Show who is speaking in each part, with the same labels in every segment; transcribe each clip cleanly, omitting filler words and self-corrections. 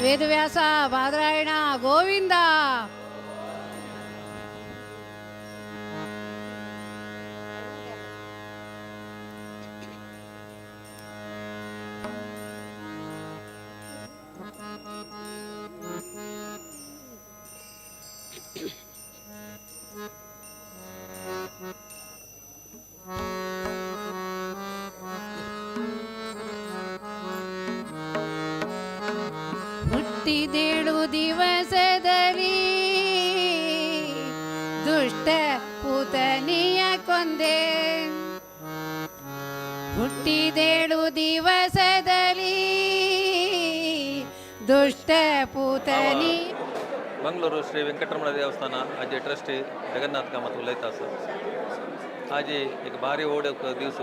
Speaker 1: ವೇದವ್ಯಾಸ ಬಾದರಾಯಣ ಗೋವಿಂದ. ಹುಟ್ಟಿದೇಳು ದಿವಸದಲ್ಲಿ ದುಷ್ಟ ಪೂತನಿಯ ಕೊಂದೆ. ಹುಟ್ಟಿದೇಳು ದಿವಸದಲ್ಲಿ ದುಷ್ಟ ಪೂತನಿ.
Speaker 2: ಮಂಗಳೂರು ಶ್ರೀ ವೆಂಕಟರಮಣ ದೇವಸ್ಥಾನ ಆಜಿ ಟ್ರಸ್ಟಿ ಜಗನ್ನಾಥ್ ಕಾಮತ್ ಉಲೈತಾ ಸರ್. ಆಜಿ एक ಭಾರಿ ಓಡ ದಿವಸ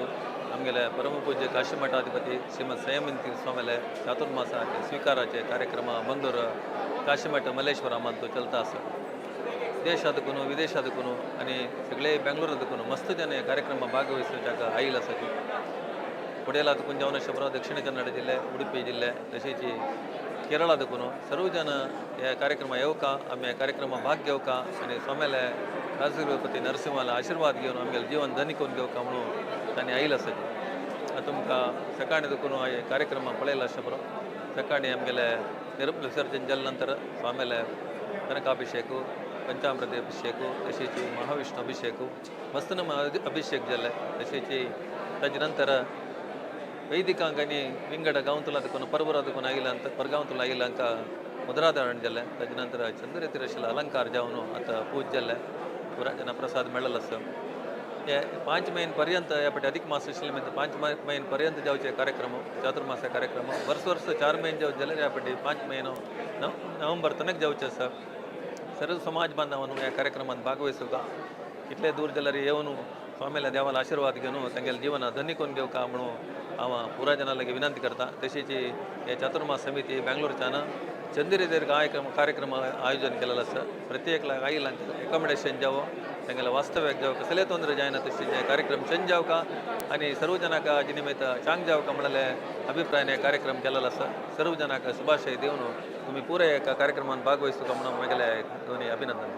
Speaker 2: ನಮಗೆಲ್ಲ ಪರಮ ಪೂಜ್ಯ ಕಾಶಿ ಮಠಾಧಿಪತಿ ಶ್ರೀಮದ್ ಸಂಯಮಿಂತಿ ಸ್ವಾಮಿಲೆ ಚಾತುರ್ಮಾಸ ಸ್ವೀಕಾರಾचे ಕಾರ್ಯಕ್ರಮ ಮಂಗಳೂರು ಕಾಶಿಮಠ ಮಲ್ಲೇಶ್ವರ ಅಂತೂ चलता आसा. देशादकून विदेशादकून आनी सगळे बेंगलोरादकून मस्त जन हे कार्यक्रम भागवहिसूच्याक आयिल्ले आसा. ಪುಡೇಲಾದಕೂन जावन आशिल्ले ದಕ್ಷಿಣ ಕನ್ನಡ ಜಿಲ್ಲೆ, ಉಡುಪಿ ಜಿಲ್ಲೆ, तशेंच केरळादकून सर्व जन हे कार्यक्रम येवका, आमी हे कार्यक्रम भाग घेवका आनी स्वाम्याले राजगुरुपती नरसिंहाला आशीर्वाद घेवन आमगेले जीवन धनी करून घेवका म्हणून तांणी आयिल्ले आसा. आतां तुमकां सकाळीं देखून हे कार्यक्रम पळयला आसता बरो. सकाळीं आमगेले निर्मल विसर्जन जाले नंतर स्वाम्याले कनकाभिषेक, पंचामृत अभिषेक, तशेंच महाविष्णु अभिषेक, मस्त नम अभिषेक जाले. तशेंच ताजे नंतर वैदिकांक आनी विंगड गांवतुला देखून परबरा देखून आयिल्ला अंत परगांवतुला आयिल्ला हांकां मुद्राधारण जालें. ताजे नंतर चंद्रतिरशिल अलंकार जावन आतां पूज जालें. पुरा जना प्रसाद मेळ्ळो आसा. हे 5 म्हयने पर्यंत ह्या फावटी अधिक मास आशिल्ले निमित्त 5 म्हयने पर्यंत जावचे कार्यक्रम, चातुर्मास कार्यक्रम. वर्स वर्स 4 म्हयने जावचे जाल्यार ह्या फावटी 5 म्हयनो नोव्हेंबर तनक जावचे आसा. सर्व समाज बांधवांनो ह्या कार्यक्रमात भागवहिसूका, कितले दूर जाल्यार येवन स्वामील्या देवाला आशीर्वाद घेवन तांगेले जीवन धन्य करून घेवका म्हणून हांव पुरा जनां लागीं विनंती करता. तशेंच हे चातुर्मास समिती बेंगलोरच्यान चंद्रेदेर कार्यक्रम कार्यक्रम आयोजन केलेलो आसा. प्रत्येक आयिल्ल्यांक एकोमोडेशन जावं, तांगेले वास्तव्याक जावं, कसलेय ತೊಂದರೆ जायना तशें हे कार्यक्रम चेंज जावका आनी सर्व जनाक हाजे निमित्त चांग जावका म्हणलेले अभिप्रायान हे कार्यक्रम केलेलो आसा. सर्व जनाक शुभाशय दिवन तुमी पुराय एका कार्यक्रमान भागवहिसूका म्हणून म्हगेले दोनी अभिनंदन.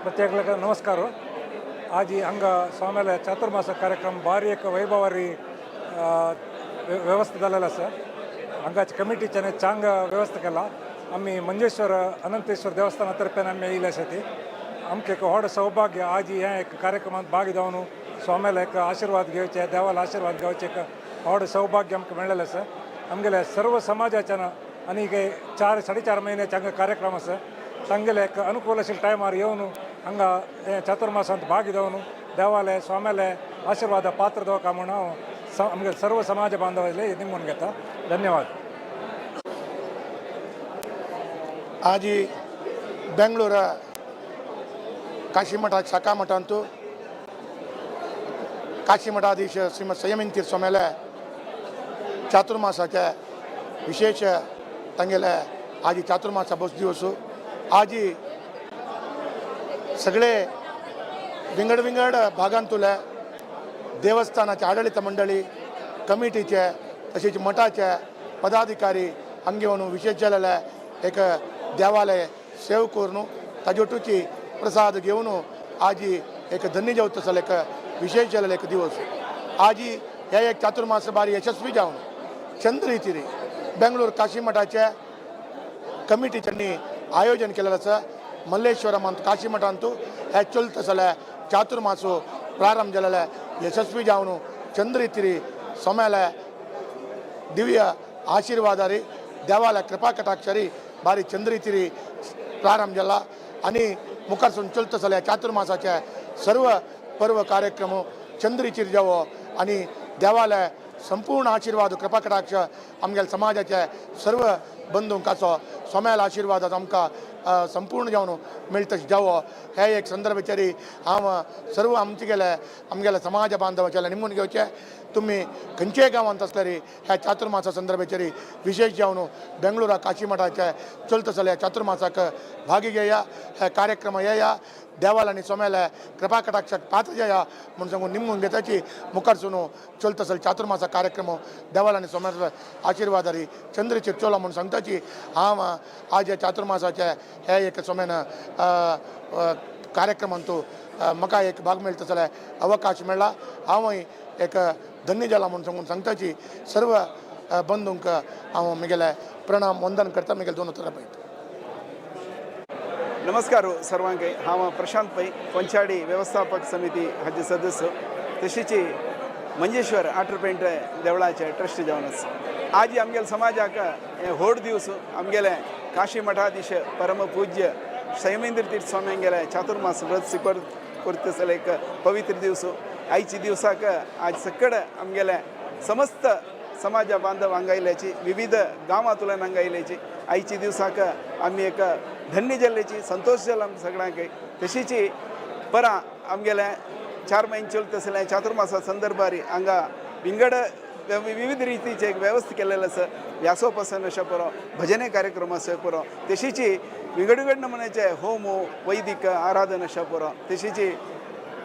Speaker 3: ಪ್ರತ್ಯೇಕ ನಮಸ್ಕಾರ. ಆಜಿ ಹಂಗ ಸ್ವಾಮಿಲೆ ಚಾತುರ್ಮಾಸ ಕಾರ್ಯಕ್ರಮ ಭಾರಿ ಏಕ ವೈಭವರಿ ವ್ಯವಸ್ಥೆದಲ್ಲೆಲ್ಲ ಸರ್. ಹಂಗಾಚ್ ಕಮಿಟಿ ಚೆನ್ನ ಚಾಂಗ ವ್ಯವಸ್ಥೆಗೆಲ್ಲ आम्ही मंजेश्वर अनंतेश्वर देवस्थाना तर्फे आमी येयले आसा. आमकां एक व्हड सौभाग्य, आजी हें एक कार्यक्रमात भाग जावन स्वाम्याला एक आशीर्वाद घेवचे, देवाला आशीर्वाद घेवचे एक व्हड सौभाग्य आमकां मेळ्ळेलें आसा. आमगेले सर्व समाजाच्यान आनी 4-4.5 म्हयन्याचे हांगा कार्यक्रम आसा. तांगेले एक अनुकूल आशिल्ल्या टायमार येवन हांगा हे चातुर्मासांत भाग जावन देवाले स्वाम्याले आशीर्वाद पात्र जावका म्हणून हांव आमगे सर्व समाज बांधवाले निमून घेता. धन्यवाद.
Speaker 4: ಆಜಿ ಬೆಂಗಳೂರ ಕಾಶಿಮಠ ಶಾಖಾ ಮಠ ಅಂತೂ ಕಾಶಿ ಮಠಾಧೀಶ ಶ್ರೀಮದ್ ಸಂಯಮಿಂತೀರ್ ಸ್ವಾಮಿಲೆ ಚಾತುರ್ಮಾಸಾचे विशेष तांगेले आजी चातुर्मासा बस दिवस. आजी सगळे विंगड विंगड भागांतुले देवस्थानाचे आडळीत मंडळी, कमिटीचे तशेंच मठाचे पदाधिकारी हांगे येवन विशेष जालेले एक देवालय सेव करून ताजे वटूची प्रसाद घेवन आजी एक धन्य जावत आसले एक विशेष जालेले एक दिवस. आजी हे एक चातुर्मास बारी यशस्वी जावन चंद्र रितीरी बेंगळूर काशी मठाचे कमिटीच्यांनी आयोजन केलेलं आसा. मल्लेश्वरम अंत काशी मठांतू हे चलत आसले चातुर्मासो प्रारंभ जालेले यशस्वी जावन चंद्रितिरी सोम्याले दिव्य आशीर्वादारी देवाला कृपा कटाक्षरी बारी चंद्रितिरी प्रारंभ जाला आनी मुखार सून चलत आसले चातुर्मासाचे सर्व पर्व कार्यक्रम चंद्रीचेर जावो आनी देवाले संपूर्ण आशीर्वाद कृपा कटाक्ष आमगेले समाजाचे सर्व बंधूंक आसो सोम्याला आशीर्वाद आमकां संपूर्ण जावन मेळटा जावो. हे एक संदर्भाचेर हांव सर्व आमचे गेले आमगेले समाज बांधवाचे निमून घेवचे. तुमी खंयच्याय गांवांत आसल्यार ह्या चातुर्मासा संदर्भाचेर विशेष जावन बेंगळुरा काशी मठाचे चलत आसल्या चातुर्मासाक भागी घेया, ह्या कार्यक्रम येया, देवाला आनी सोम्याला कृपा कटाक्षाक पात्र जाया म्हूण सांगून निमगून घेताची मुखार सुनू चलत आसल चातुर्मासा कार्यक्रम देवाला आनी सोम्याच्या आशिर्वादारी चंद्र चिरचोला म्हूण सांगताची हांव आज ह्या चातुर्मासाचे हे एक सोम्यान कार्यक्रमांतू म्हाका एक भाग मेळटा जाल्यार अवकाश मेळ्ळा, हांवूय एक धन्य जाला म्हूण सांगून सांगताची सर्व बंधूंक हांव म्हगेलें प्रणाम वंदन करता. म्हगेलें दोन उतरां पळयता.
Speaker 5: नमस्कार सर्वांक. हांव प्रशांत पै, पंचाडी व्यवस्थापक समिती हाजे सदस्य, तशीच मंजेश्वर आटरपेंट देवळाचे ट्रस्ट जावन आसा. आज आमगेले समाजाक हे व्हड दिवस, आमगेले काशी मठाधीश परमपूज्य संयमेंद्र तीर्थ स्वामी चातुर्मास व्रत स्वीकार करता एक पवित्र दिवस. आयचे दिवसाक आज सकड आमगेले समस्त समाज बांधव हांगा आयल्याची, विविध गांवांतल्यान हांगा आयल्याची. आयचे दिवसाक आमी एक धन्य जाल्ल्याची संतोष जाला आमकां सगळ्यांक. तशीच परां आमगेले 4 म्हयने चलता आसले चातुर्मासा संदर्भार हांगा विंगड विविध रितीचे एक व्यवस्था केलेले आसा. व्यासोपासन अशें पुरो, भजने कार्यक्रम अशें पुरो, तशीच विंगड विंगड नमुन्याचे होम वैदिक आराधन अशें पुरो. तशीच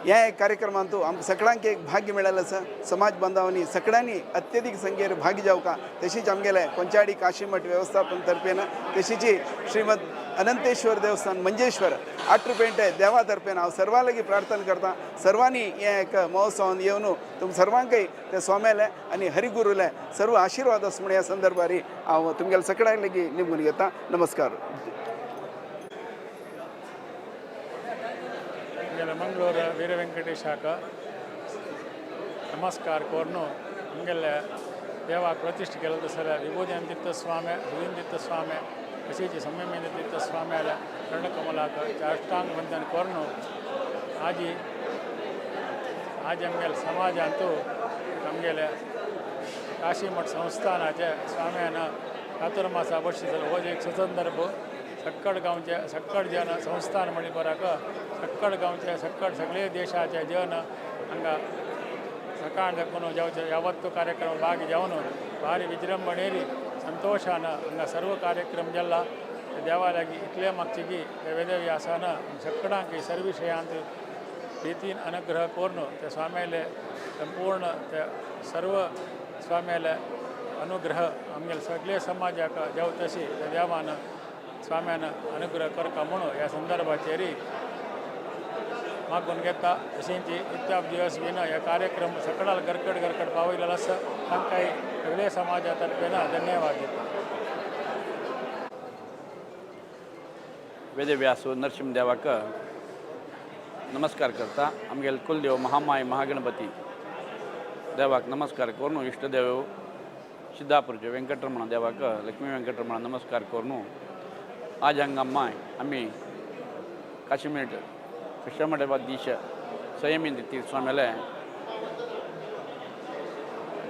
Speaker 5: ह्या एक कार्यक्रमांतू आमकां सगळ्यांक एक भाग्य मेळिल्लें आसा. समाज बांधवांनी सगळ्यांनी अत्यधिक संख्येर भाग जावका. तशीच आमगेले कोंचाडी काशीमठ व्यवस्थापन तर्फेन, तशीच श्रीमद अनंतेश्वर देवस्थान मंजेश्वर आटरुपेंटे देवा तर्फेन हांव सर्वां लागीं प्रार्थना करता, सर्वांनी हे एक महोत्सवान येवन तुम सर्वांकय ते स्वाम्याले आनी हरिगुरूले सर्व आशिर्वाद आस म्हूण ह्या संदर्भार हांव तुमगेले सगळ्यांक लागीं निमून घेता. नमस्कार.
Speaker 6: ಮಂಗಳೂರು ವೀರ ವೆಂಕಟೇಶಾಕ ನಮಸ್ಕಾರ ಕೋರ್ನು ಹಂಗೆಲ್ಲ ದೇವ ಪ್ರತಿಷ್ಠೆ ಕೆಲವು ಸಲ ವಿಭೂತಿ ಸ್ವಾಮಿ, ಸುಧೀಂದಿತ್ತ ಸ್ವಾಮಿ, ತಸೀಚಿ ಸಂಯಮೇಂದ್ರ ತೀರ್ಥ ಸ್ವಾಮಿ ಅಲ್ಲ ಕರ್ಣಕಮಲಾಕ ಅಷ್ಟಾಂಗ ಬಂಧನ ಕೋರ್ನು ಆಜಿ ಆಜ್ ಆಮೇಲೆ ಸಮಾಜ ಅಂತೂ ನಮಗೆಲ್ಲ ಕಾಶಿಮಠ ಸಂಸ್ಥಾನಾचे स्वाम्यान चातुर्मास बशिसल हो एक सुसंदर्भ सक्कड गांवचे सक्कड जन संस्थान म्हळ्यार बराक सक्कड गांवचे सक्कड सगळे देशाचे जन हांगा सकाळ दाखोवन जावचे यावत्तू कार्यक्रम भाग जावन भारी विजृंभणेरी संतोषान हांगा सर्व कार्यक्रम जाला. देवा लागीं इतलें मागचें की वेदव्यासान सक्कडांक सर्व विशयांत रितीन अनुग्रह कोरून ते स्वाम्याले संपूर्ण ते सर्व स्वाम्याले अनुग्रह आमगेले सगळे समाजाक जावं तशी त्या देवान स्वाम्यान अनुग्रह करका म्हणून ह्या संदर्भाचेर मागून घेता. तशेंच इत्याप दिवस बीन ह्या कार्यक्रम सकडाल गरकड गरकड पावयलेलो आसा, तांकांय सगळे समाजा तर्फेन धन्यवाद दिता.
Speaker 7: वेदव्यास नरसिंहदेवाक नमस्कार करता. आमगेले कुलदेव महामाय महागणपती देवाक नमस्कार करून, इष्टदेव सिद्धापूरचे वेंकटरमण देवाक लक्ष्मी वेंकटरमण नमस्कार करून आज हांगा माय आमी काशीमेट कृष्णमठवाधीश संयमेंद्र तीर्थ स्वाम्याले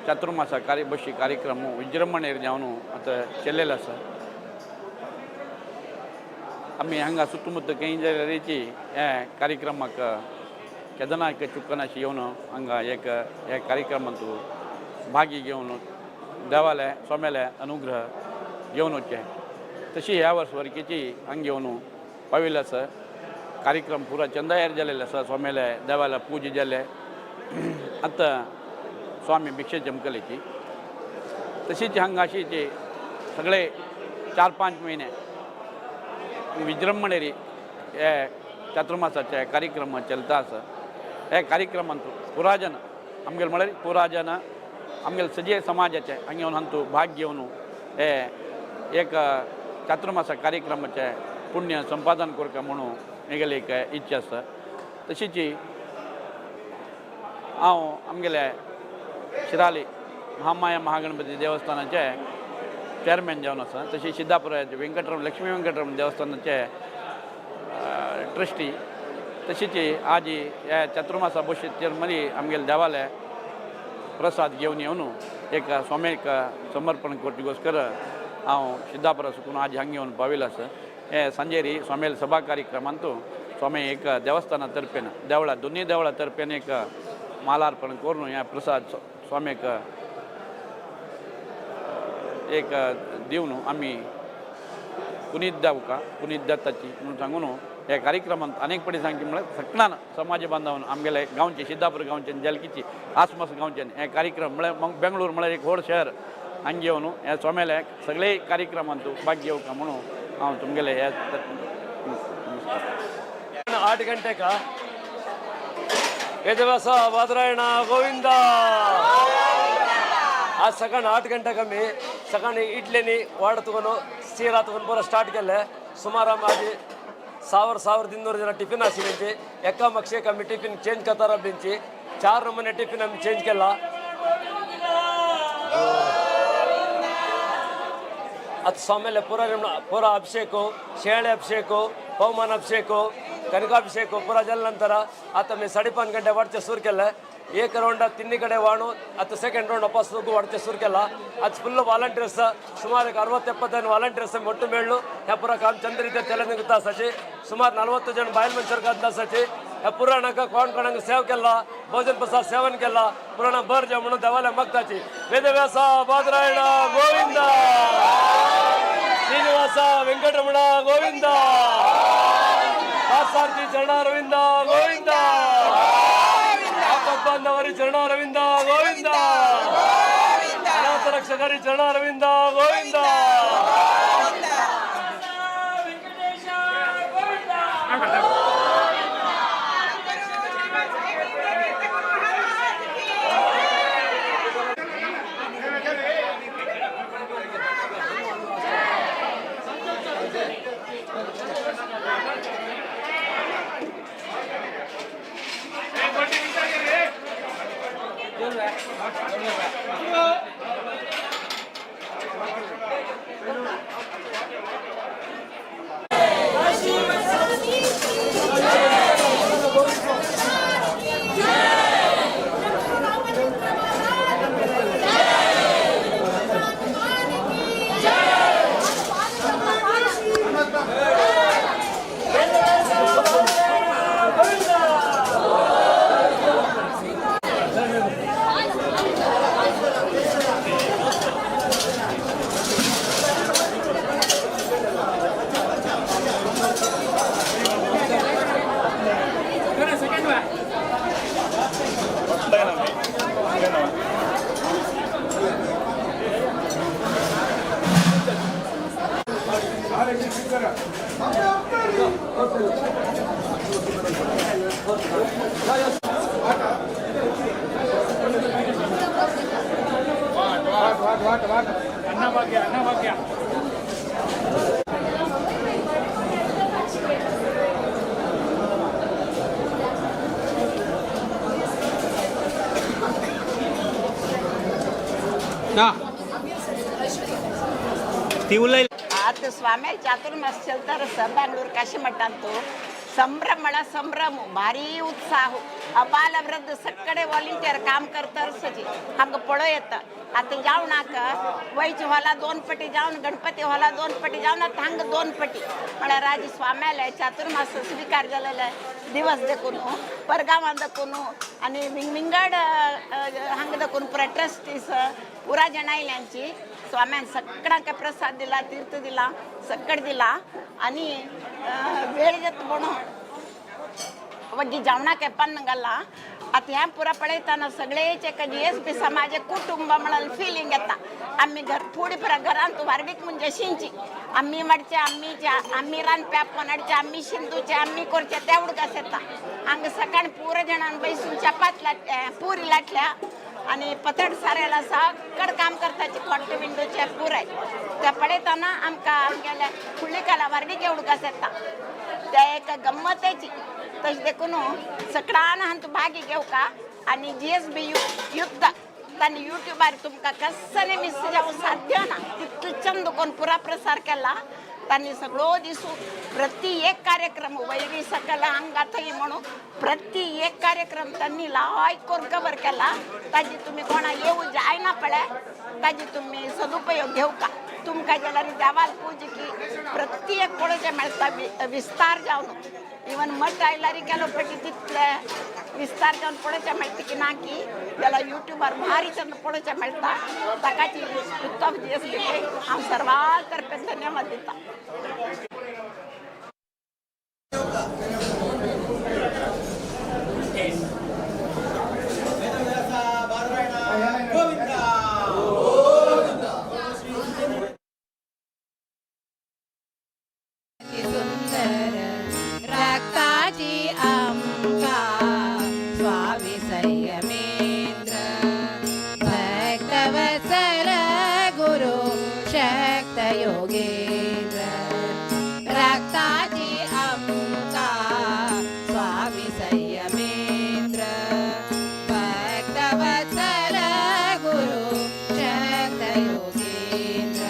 Speaker 7: चातुर्मासा कार्य बशी कार्यक्रम विजृंभणेर जावन आतां चल्लेलो आसा. आमी हांगा सुत्तमुत्त खंय जाल्यारीची हे कार्यक्रमाक केदना एक चुकनाशी येवन हांगा एक ह्या कार्यक्रमांतू भागी घेवन देवाले स्वाम्याले अनुग्रह घेवन वचचें. तशी ह्या वर्स वर्कीची हांगा घेवन पाविल्ले आसा. कार्यक्रम पुरा चंदायार जालेले आसा. स्वाम्याले देवाले पूजा जाले, आतां स्वामी भिक्षे चमकलेची. तशीच हांगा अशी सगळे 4-5 म्हयने विजृंभणेरी हे चातुर्मासाचे कार्यक्रम चलता आसा. हे कार्यक्रमांत पुराजन आमगेले म्हळ्यार पुराजन आमगेले सगळे समाजाचे हांगा येवन हांतू भाग घेवन हे एक चातुर्मासा कार्यक्रमाचे पुण्य संपादन करता म्हणून म्हगेली एक इच्छा आसा. तशीच हांव आमगेले शिराली महामाया महागणपती देवस्थानाचे चेअरमॅन जावन आसा. तशी सिद्धापुराचे वेंकटरमण लक्ष्मी वेंकटरमण देवस्थानाचे ट्रस्टी. तशीच आज ह्या चातुर्मासा बशेचेर मदीं आमगेले देवाले प्रसाद घेवन येवन एक स्वामीक समर्पण करचे गोस्कर हांव सिद्धापुरा सुकून आज हांगा येवन पाविल्लो आसा. हे सांजेरी स्वामीले सभा कार्यक्रमांतू स्वामी एक देवस्थाना तर्फेन देवळा दोन्ही देवळा तर्फेन एक मालार्पण करून ह्या प्रसाद स्वाम्याक एक दिवन आमी पुनीत जावका पुनीत जाताची म्हणून सांगून ह्या कार्यक्रमांत अनेक पटी सांगची म्हळ्यार सगळ्यान समाज बांधवान आमगेले गांवचे सिद्धापूर गांवचे जलकीची आसमास गांवचे हे कार्यक्रम म्हळ्यार बेंगळूर म्हळ्यार एक व्हड शहर हांगा येवन ह्या स्वाम्याले सगळे कार्यक्रमांत भाग घेवका म्हणून हांव तुमगेले ह्या नमस्कार.
Speaker 8: 8 ಗಂಟೆಕ ವೇದವ್ಯಾಸ ಬಾದರಾಯಣ ಗೋವಿಂದ. आज सकाळ 8 ಗಂಟೆ ಕಮ್ಮಿ ಸಕಾಣ ಇಡ್ಲೇನಿ ವಾರ್ಡ್ ತಗೊಂಡು ಸೀರಾ ತಗೊಂಡು ಪೂರ ಸ್ಟಾರ್ಟ್ ಗೆಲ್ಲೆ ಸುಮಾರು ಮಾಜಿ 1000-1200 ಜನ ಟಿಫಿನ್ ಹಾಸಿದಿಂಚಿ ಎಕ್ಕ ಮಕ್ಷೆ ಕಮ್ಮಿ ಟಿಫಿನ್ ಚೇಂಜ್ ಕತ್ತಾರ ಬಿಂಚಿ 4 ನಮೂನೆ ಟಿಫಿನ್ ನಮ್ಗೆ ಚೇಂಜ್ ಕೆಲ್ಲ. ಅದು ಸ್ವಾಮಿಲೆ ಪೂರ ಪೂರ ಅಭಿಷೇಕ, ಶೇಳೆ ಅಭಿಷೇಕ, ಪವಮಾನ ಅಭಿಷೇಕ, ಕನಕಾಭಿಷೇಕ ಪೂರ ಜಲ್ ನಂತರ ಆತಮ್ಮೆ 5:30 ಗಂಟೆ ಹೊಡ್ಚೆ ಸೂರ್ಕೆಲ್ಲ ಏಕ ರೌಂಡ ತಿನ್ನಿ ಕಡೆ ವಾಣು ಅತ್ತ ಸೆಕೆಂಡ್ ರೌಂಡ್ ವಾಪಸ್ ಹೊಡ್ಚೆ ಸೂರ್ಕೆಲ್ಲ ಅದು ಫುಲ್ ವಾಲಂಟಿಯರ್ಸ್ ಸುಮಾರು 60-70 ವಾಲಂಟಿಯರ್ಸ್ ಒಟ್ಟು ಮೇಳು ಹ್ಯಾ ಪೂರ ಕಾಮ್ ಚಂದ್ರ ರೀತಿಯ ತಲೆ ನಿಗುತ್ತಾ ಸಚಿ ಸುಮಾರು 40 ಜನ ಬಾಯಲ್ ಮನುಷ್ಯರ್ಗ ಸಚಿ ಹ್ಯಾ ಪುರಾಣಕ ಕೋಣ್ ಕೊಣಂಗ ಸೇವಕ್ಕೆಲ್ಲ ಭೋಜನ ಪ್ರಸಾದ್ ಸೇವನ್ಕೆಲ್ಲ ಪುರಾಣ ಬರ್ ಜಮುಣ ದೇವಾಲಯ ಮಗ್ತಾಚಿ. ವೇದವ್ಯಾಸ ಬಾದರಾಯಣ ಗೋವಿಂದ, ಶ್ರೀನಿವಾಸ ವೆಂಕಟರಮಣ ಗೋವಿಂದ, ಪಾರ್ಥಸಾರಥಿ ಚರಣಾರವಿಂದ ಗೋವಿಂದ, ಬಾಂಧವರಿ ಚರಣಾರವಿಂದ ಗೋವಿಂದ, ಅನಾಥ ರಕ್ಷಕರಿ ಚರಣಾರವಿಂದ ಗೋವಿಂದ.
Speaker 6: ಅನ್ನಭಾಗ್ಯ ಅನ್ನಭಾಗ್ಯ.
Speaker 9: ಆತ ಸ್ವಾಮಿ ಚಾತುರ್ಮಾಸ ಚಲ್ತಾರ ಸ ಬ್ಯಾಂಗ್ಳೂರು ಕಾಶಿಮಠ ಅಂತೂ ಸಂಭ್ರಮಳ ಸಂಭ್ರಮ ಭಾರಿ ಉತ್ಸಾಹ ಅಬಾಲ ವೃದ್ಧ ಸಕ್ಕಡೆ ವಾಲಂಟಿಯರ್ काम करतार सजी हांगा पळो येता. आतां जावनाक वयचे हॉला 2 पटी जावन गणपती हॉला 2 पटी जावन आतां हांगा 2 पटी म्हळ्यार आज स्वाम्याले चातुर्मास स्वीकार जालेले दिवस देखून परगांवां देखून आनी विंगविंगड हांगा देखून पुरा ट्रस्टीस पुरा जण आयल्यांची स्वाम्यान सगळ्यांक प्रसाद दिला, तीर्थ दिला, सक्कड दिला आणि वेळ जाता म्हणून वग्गी जेवणाक पन्नगಲ್ಲ. आतां हें पुरा पळयतना सगळेच एक जी एस बी समाज कुटुंब म्हणून फिलिंग येता. आमी घर फुडें पुरा घरांत व्हारडीक म्हणजे शिंची आमी माडचे आम्मीच्या आमी रांदप्या हाडचे आमी शिंदूचे आमी करचे ते उडगास येता. हांगा सकाळ पुरा जाणान बैसून चपात लाटल्या, पुरी लाटल्या आणि पतड साऱ्याला सगळं काम करताची खोट्ट विंडोचे पुराय त्या पळयतना आमकां आमगेल्या फुडली व्हारडीक उडगास येता. त्या एक गम्मतेची तशें देखून सगळ्यान हांतू भागी घेवका आणि जी एस बी युद्ध तांणी युट्यूबार तुमकां कसने मिस जावंक साध्य ना तितलो चंद कोण पुरा प्रसार केला. तांणी सगळो दिसू प्रति एक कार्यक्रम वैरी सकल हांगा थंय म्हणून प्रति एक कार्यक्रम तांणी लायक करून कवर केला. ताजी तुमी कोणा येवू जायना पळय. ताजी तुमी सदुपयोग घेवका. तुमकां जाल्यार देवाक पूज की प्रत्येक पळोवचें मेळटा विस्तार जावन इवन मठ आयल्यार गेलो पटी तितले विस्तार जावन पळोवचें मेळटा की ना की जाल्यार युट्यूबार भारी चंद पळोवचें मेळटा. ताकाची उत्तम जी एस हांव सर्वां तर्फे धन्यवाद दिता.
Speaker 1: सुंदर रक्ताची आमका स्वामी संयमेंद्र भक्तवत्सल गुरु शक्त योगेंद्र रक्ताची आमका स्वामी संयमेंद्र भक्तवत्सल गुरु शक्त योगेंद्र.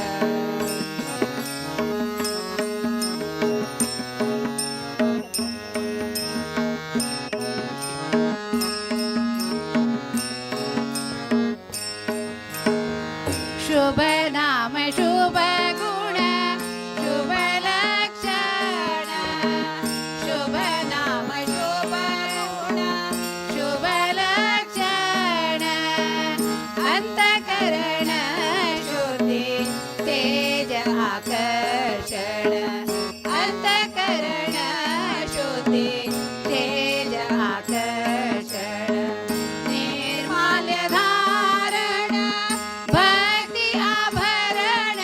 Speaker 1: शुभ नाम शुभ गुण शुभ लक्षण शुभ नाम शुभ गुण शुभ लक्षण अंतकरण शुद्धि तेज आकर्षण अंतकरण शुद्धि तेज आकर्षण निर्माल्य धारण भक्ति आभरण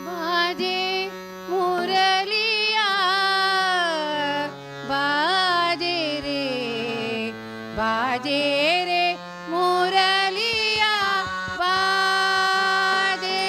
Speaker 1: बाजे मुरलिया बाजे रे, बाजे रे मुरलिया बाजे।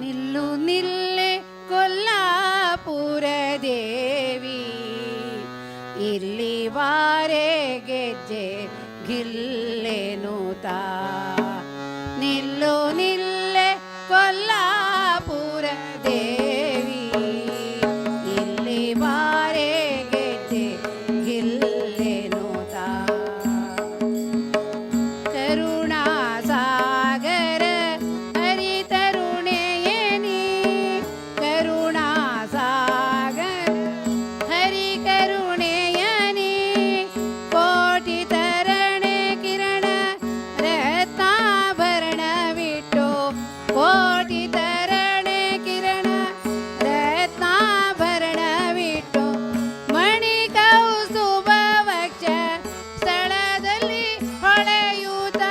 Speaker 1: ನಿಲ್ಲು ನಿಲ್ಲೆ ಕೊಲ್ಲಾಪುರ ದೇವಿ, ಇಲ್ಲಿ ಬಾರೆ ಗೆಜ್ಜೆ ಗಿಲ್ಲೆನುತ. ನಿಲ್ಲು ನಿಲ್ಲೆ ಕೊಲ್ಲಾಪುರ ದೇವಿ, ಇಲ್ಲಿ ಬಾರೆ ಗೆಜ್ಜೆ ಗಿಲ್ಲೆನುತ. ಕರುಣಾ ಸಾಗರ ಹರಿತರುಣೆಯನಿ, ಕರುಣಾ ಸಾಗರ ಹರಿಕರುಣೆಯನಿ, ಕೋಟಿ ತರಣೆ ಕಿರಣ ರತ್ನಾಭರಣವಿಟ್ಟು, ಕೋಟಿ ತರಣೆ ಕಿರಣ ರತ್ನಾಭರಣವಿಟ್ಟು, ಮಣಿ ಕೌಸ್ತುಭ ವಕ್ಷ ಸ್ಥಳದಲ್ಲಿ ಹೊಳೆಯೂತ,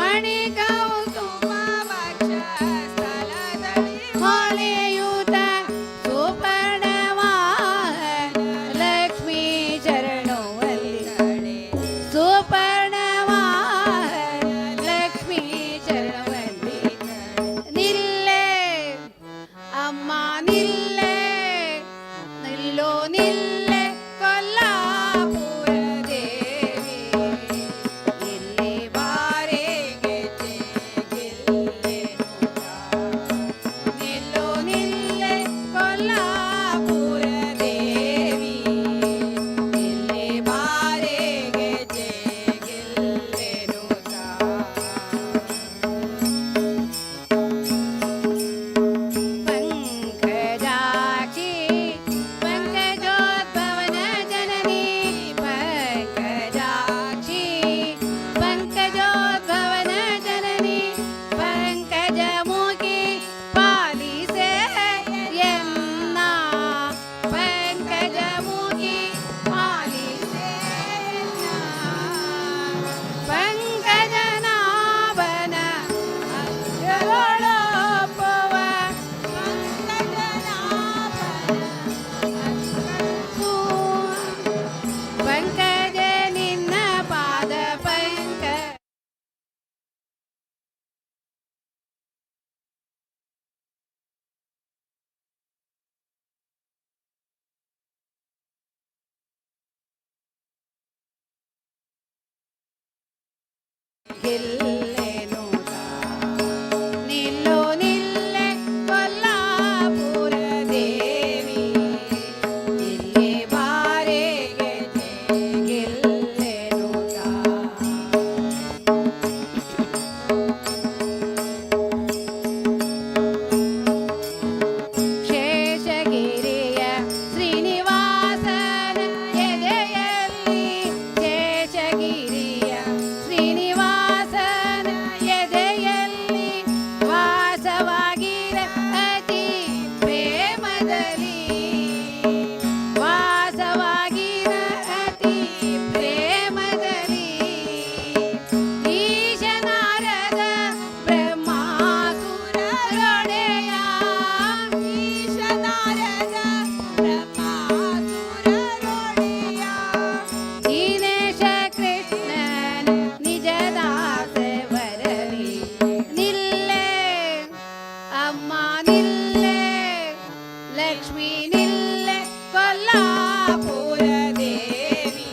Speaker 1: ಮಣಿ ಕೌಸ್ತುಭ ವಕ್ಷ ಸ್ಥಳದಲ್ಲಿ ಹೊಳೆಯೂತ, ಸುಪರ್ಣವಾಹನ ಲಕ್ಷ್ಮೀ ಚರಣವಲ್ಲಿ, ಸುಪರ್ಣವಾಹನ ಲಕ್ಷ್ಮೀ ಚರಣವಲ್ಲಿ. ನಿಲ್ಲೆ ಅಮ್ಮ ನಿಲ್ಲೆ, ನಿಲ್ಲೋ ನಿಲ್ಲೆ ಕೊಲ್ಲಾಪುರ ದೇವಿ, ಇಲ್ಲಿ ಬಾರೆ ಗೆಜ್ಜೆ ಗಿಲ್ಲೆನುತ. ನಿಲ್ಲೋ ನಿಲ್ಲೆ ಕೊಲ್ಲಾಪುರ ದೇವಿ, ಇಲ್ಲಿ ಬಾರೆ ಗೆಜ್ಜೆ ಗಿಲ್ಲೆನುತ. ಪಂಕಜಾಕ್ಷಿ ಪಂಕಜೋದ್ಭವನ ಜನನಿ, ಪಂಕಜಾಕ್ಷಿ ಪಂಕಜೋದ್ಭವನ ಜನನಿ, ಪಂಕಜಮುಖಿ ಪಾಲಿಸೆ ಎನ್ನ, ಪಂಕಜಮುಖಿ ಪಾಲಿಸೆ ಎನ್ನ, ಪಂಕಜನಾಭನ ಅಂಗಳೊಳೊಪ್ಪುವ, ಪಂಕಜ ನಿನ್ನ ಪಾದ ಪಂಕ. ಗೆಲ್ಲೆನುತ. ನಿಲ್ಲೋ ನಿಲ್ಲೆ ಕೊಲ್ಲಾಪುರ ದೇವಿ, ಇಲ್ಲಿ ಬಾರೆ ಗೆಜ್ಜೆ ಗೆಲ್ಲೆನುತ. ಶೇಷಗಿರಿಯ ಶ್ರೀನಿವಾಸನ ಎದೆಯಲ್ಲಿ, ಶೇಷಗಿರಿಯ ಶ್ರೀನಿವಾಸನ ಎದೆಯಲ್ಲಿ ವಾಸವಾಗಿರ ಅತಿ ಪ್ರೇಮದಲ್ಲಿ, ವಾಸವಾಗಿರ ಅತಿ ಪ್ರೇಮದಲ್ಲಿ, ಈಶನಾರದ ಬ್ರಹ್ಮಾಸುರರೊಡೆಯ, ಈಶನಾರದ ಬ್ರಹ್ಮಾಸುರರೊಡೆಯ, ದೀನೇಶ ಕೃಷ್ಣನ ನಿಜದಾಸ ವರವಿ. ನಿಲ್ಲೆ ಅಮ್ಮ ನಿಲ್ಲೆ ಲಕ್ಷ್ಮೀ ನಿಲ್ಲೆ ಕೊಲ್ಲಾಪುರ ದೇವಿ,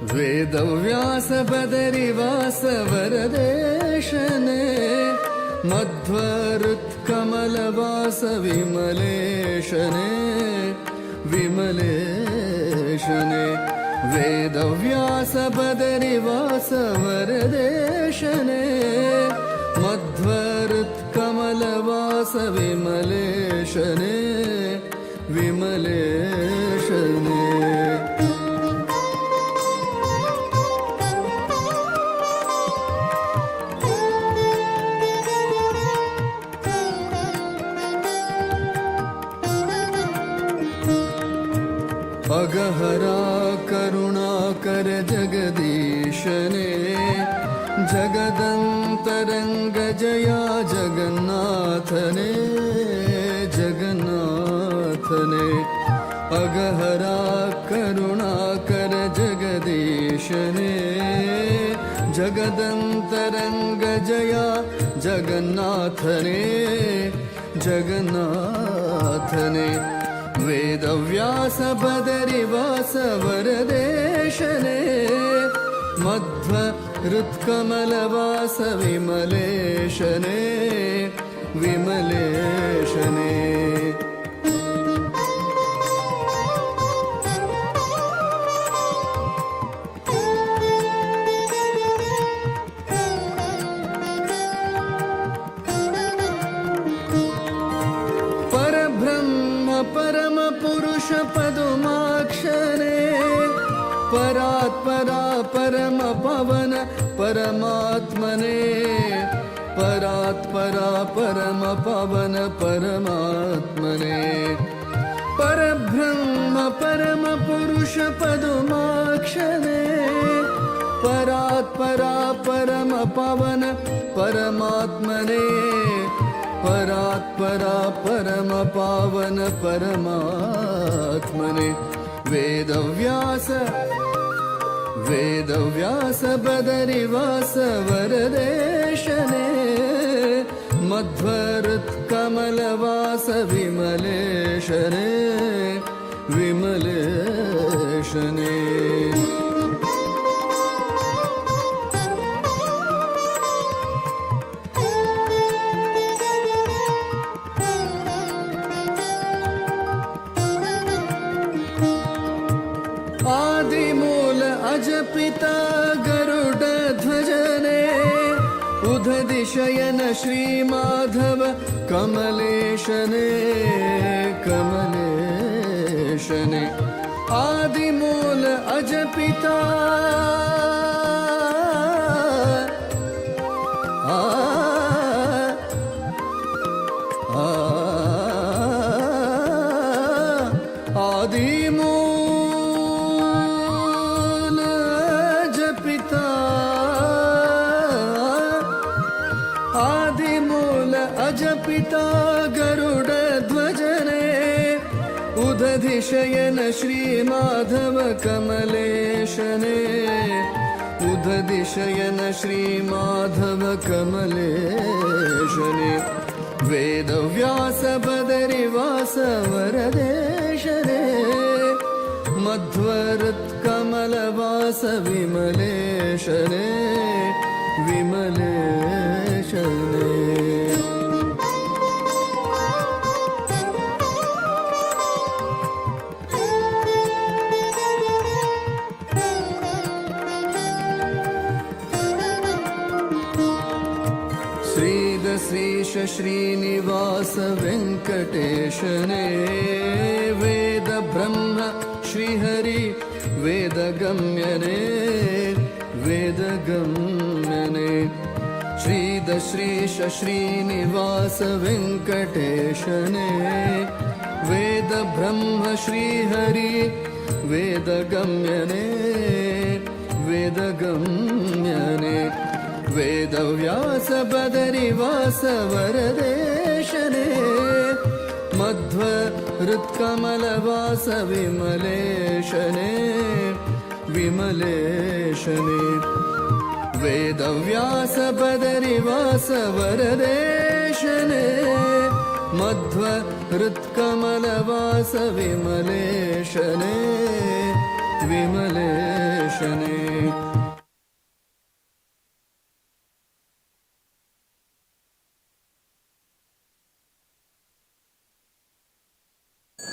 Speaker 10: वेदव्यास बदरिवास वरदेशने मध्वरुत्कमलवास विमलेशने विमलेशने वेदव्यास बदरिवास वरदेशने मध्वरुत्कमलवास विमलेशने विमलेशने। अगहरा करुणाकर जगदीशने जगदन्तरङ्ग जया जगन्नाथने जगन्नाथने। अगहरा करुणाकर जगदीशने जगदन्तरङ्ग जया जगन्नाथने जगन्नाथने। वेदव्यास बदरिवास वरदेशने मध्व हृत्कमलवास विमलेशने विमलेशने। परब्रह्म परम पुरुष पदुमाक्षरे परात्परा परम पवन परमात्मने परात्परा परम पवन परमात्मने। परब्रह्म परम पुरुष पदुमाक्षरे परात्परा परम पवन परमात्मने परात्परा परम पावन परमात्मने। वेदव्यास वेदव्यास बदरिवास वरदेशने मध्वहृत्कमलवास विमलेशने विमलेशने। आदिमूल अजपिता गरुड ध्वजने उदधिशयन श्री माधव कमलेशने कमलेशने। आदिमूल अजपिता आ आ आदिमूल अजपिता आदिमूल अजपिता गरुड ध्वजने उदधिशयन श्री माधव कमलेशने उदधिशयन श्री माधव कमलेशने। वेदव्यास बदरिवास वरदेशने मध्वहृत्कमलवास विमलेशने विमलेशने। श्रीदश्रीश श्रीनिवास वेङ्कटेशने वेद ब्रह्म श्रीहरि वेदगम्यने वेदगम्यने। श्रीदश्रीश श्रीनिवास वेङ्कटेशने वेद ब्रह्म श्रीहरि वेदगम्यने वेदगम्यने। वेदव्यास बदरिवास वरदेशने मध्वहृत्कमलवास विमलेशने विमलेशने। वेदव्यास बदरिवास वरदेशने मध्वहृत्कमलवास विमलेशने विमलेशने। विमलेशने।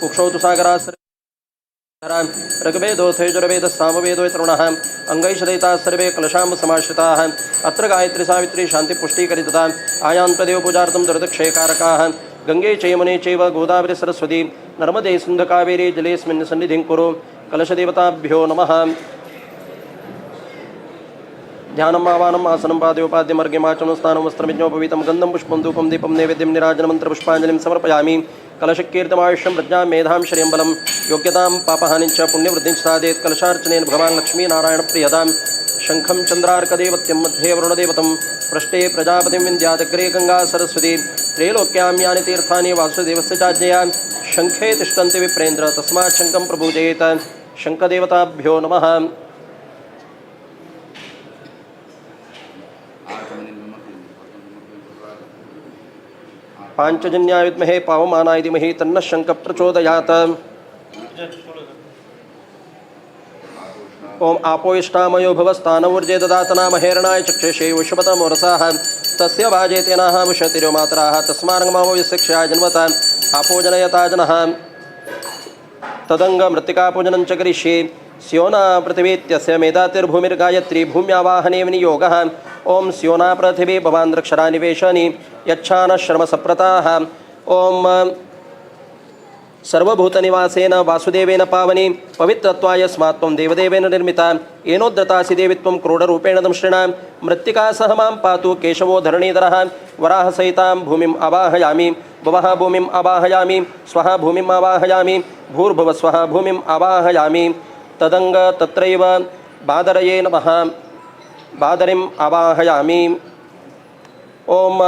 Speaker 11: कुक्षौ सागरा ऋग्वेदोऽथैजुर्वेदः सामवेदो तरुणः अङ्गैषदयिताः सर्वे कलशां समाश्रिताः। अत्र गायत्री सावित्री शान्तिपुष्टीकरितता आयान्त्वदेव पूजार्थं दुर्दक्षयकारकाः। गङ्गे च यमुने चैव गोदावरी सरस्वती नर्मदे सिन्धुकावेरी जलेऽस्मिन् सन्निधिं कुरु। कलशदेवताभ्यो नमः। ध्यानम् आवाहनम् आसनं पादयोपाद्यमर्घ्यमाचमनं स्नानं वस्त्रमिज्ञोपवीतं गन्धं पुष्पं धूपं दीपं नैवेद्यं निराजनं मन्त्रपुष्पाञ्जलिं समर्पयामि। कलशकीर्तमायुष्यं प्रज्ञां मेधां श्रियं बलं योग्यतां पापहानिं च पुण्यवृद्धिं साधयेत्। कलशार्चनेन भगवान् लक्ष्मीनारायणप्रियतां शङ्खं चन्द्रार्कदेवत्यं मध्ये वरुणदेवतं पृष्ठे प्रजापतिं विन्द्यादग्रे गङ्गा सरस्वती। त्रैलोक्यां यानि तीर्थानि वासुदेवस्य चाज्ञया शङ्खे तिष्ठन्ति विप्रेन्द्र तस्मात् शङ्खं प्रपूजयेत्। शङ्खदेवताभ्यो नमः। पाञ्चजन्याय विद्महे पावमानाय धीमहि तन्नः शङ्खः प्रचोदयात्। ॐ आपोयिष्टामयो भवस्तानऊर्जे ददातना महेरणाय चक्षुषे वृषभतमोरसाः तस्य वाजेतेनाः वृषतिरो मातराः तस्मारङ्गमावो यस्य क्षयाय जन्मत आपो जनयता जनः। तदङ्गमृत्तिकापूजनं च करिष्ये। स्योना पृथिवीत्यस्य मेधातिर्भूमिर्गायत्री भूम्यावाहने विनियोगः। ॐ स्योना पृथिवी भवान् द्रक्षरानिवेशनि यच्छानश्रमसप्रताः। ॐ सर्वभूतनिवासेन वासुदेवेन पावनि पवित्रत्वाय स्मात् त्वं देवदेवेन निर्मिता येनोद्धतासि देवि त्वं क्रोडरूपेण दंष्ट्रिणा। मृत्तिका सह मां पातु केशवो धरणीधरः। वराहसहितां भूमिम् आवाहयामि। भुवः भूमिम् आवाहयामि। स्वः भूमिम् आवाहयामि। भूर्भुवस्वः भूमिम् आवाहयामि। तदङ्ग तत्रैव बादरये नमः। बादरिम् आवाहयामि। ॐ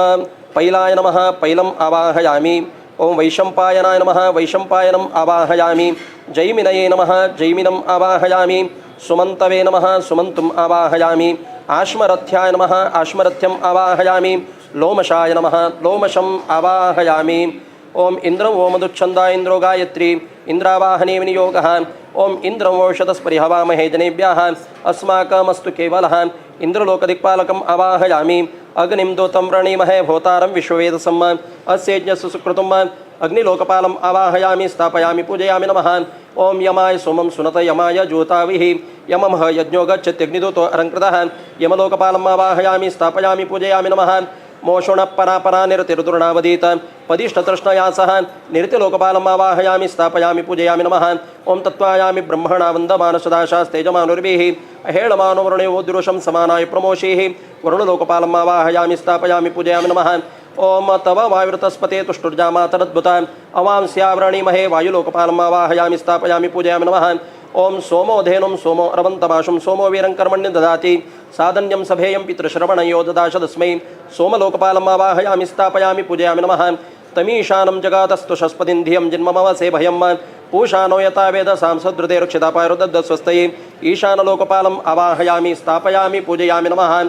Speaker 11: पैलाय नमः। पैलम् आवाहयामि। ॐ वैशम्पायनाय नमः। वैशम्पायनम् आवाहयामि। जैमिनये नमः। जैमिनम् आवाहयामि। सुमन्तवे नमः। सुमन्तुम् आवाहयामि। आश्मरथ्याय नमः। आश्मरथ्यम् आवाहयामि। लोमशाय नमः। लोमशम् आवाहयामि। ॐ इन्द्रं ओमदुच्छन्दा इन्द्रो गायत्री इन्द्रावाहने विनियोगः। ॐ इन्द्रं वोषधस्परिहवामहे जनेभ्यः अस्माकमस्तु केवलः। इन्द्रलोकदिक्पालकम् आवाहयामि। अग्निं दूतं व्रणीमहे भोतारं विश्ववेदसं अस्यज्ञस्य सुकृतुम्। अग्निलोकपालम् आवाहयामि स्थापयामि पूजयामि नमः। ॐ यमाय सोमं सुनत यमाय ज्योताविः यममह यज्ञो गच्छत्यग्निदूतो अलङ्कृतः। यमलोकपालम् आवाहयामि स्थापयामि पूजयामि नमः। मोषुणः परापरा निरतिर्दुर्णावदीत पदिष्ठतृष्णया सह निरतिलोकपालम् आवाहयामि स्थापयामि पूजयामि नमः। ॐ तत्त्वायामि ब्रह्मणा वन्दमानसदाशास्तेजमानुर्भिः अहेळमानो वरुणयोद्रुषं समानाय प्रमोषीः। वरुणलोकपालम् आवाहयामि स्थापयामि पूजयामि नमः। ॐ तव वायुवृतस्पते तुष्टुर्जामातरद्भुता अवांस्याव्रणीमहे वायुलोकपालम् आवाहयामि स्थापयामि पूजयामि नमः। ॐ सोमो धेनुं सोमो रवन्तमाशुं सोमो वीरं कर्मण्य ददाति साधन्यं सभेयं पितृश्रवणयो ददाशदस्मै। सोमलोकपालम् आवाहयामि स्थापयामि पूजयामि नमः। तमीशानं जगातस्तु शस्पतिं धियं जन्ममवसे भयं पूषानो यथा वेद सांसदृते रक्षितापायरुदस्वस्तये। ईशानलोकपालम् आवाहयामि स्थापयामि पूजयामि नमः।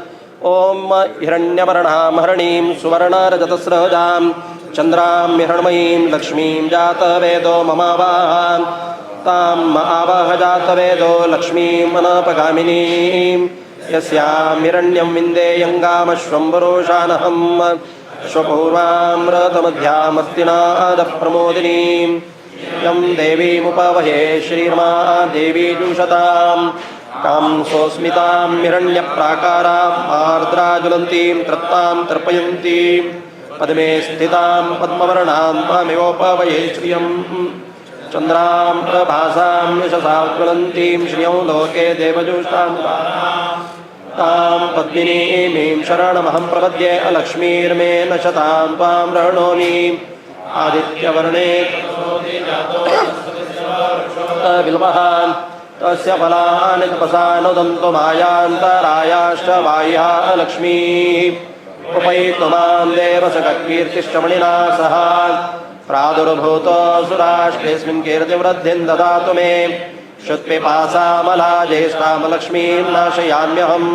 Speaker 11: ॐ हिरण्यवर्णां हरणीं सुवर्णरजतस्रजां चन्द्रां हिरण्मयीं लक्ष्मीं जातवेदो ममावाहां तां आवाह जातवेदो लक्ष्मीं अनापगामिनीं यस्यां हिरण्यं विन्देयङ्गामश्वं पुरुषानहं स्वपूर्वामृतमध्यामस्तिनादप्रमोदिनीं यं देवीमुपवहे श्रीर्मा देवी जुषतां कां सोऽस्मितां हिरण्यप्राकाराम् आर्द्रा ज्वलन्तीं तृप्तां तर्पयन्तीं पद्मे स्थितां पद्मवर्णां त्वामेवोपवहे श्रियं चन्द्रां प्रभासां यशसा ज्वलन्तीं श्रियं लोके देवजुष्टां तां पद्मिनीमीं शरणमहं प्रपद्ये अलक्ष्मीर्मे न शतां त्वां वृणोमि। आदित्यवर्णे बिल्वः तस्य फलानि तपसा नुदन्तु मायान्तरायाश्च बाह्या अलक्ष्मीः उपैतु मां देवसखकीर्तिश्च मणिना सह प्रादुर्भूतोऽसुराष्ट्रेऽस्मिन् कीर्तिवृद्धिं ददातु मे। श्रुत्पिपासामलाजेष्टामलक्ष्मीं नाशयाम्यहम्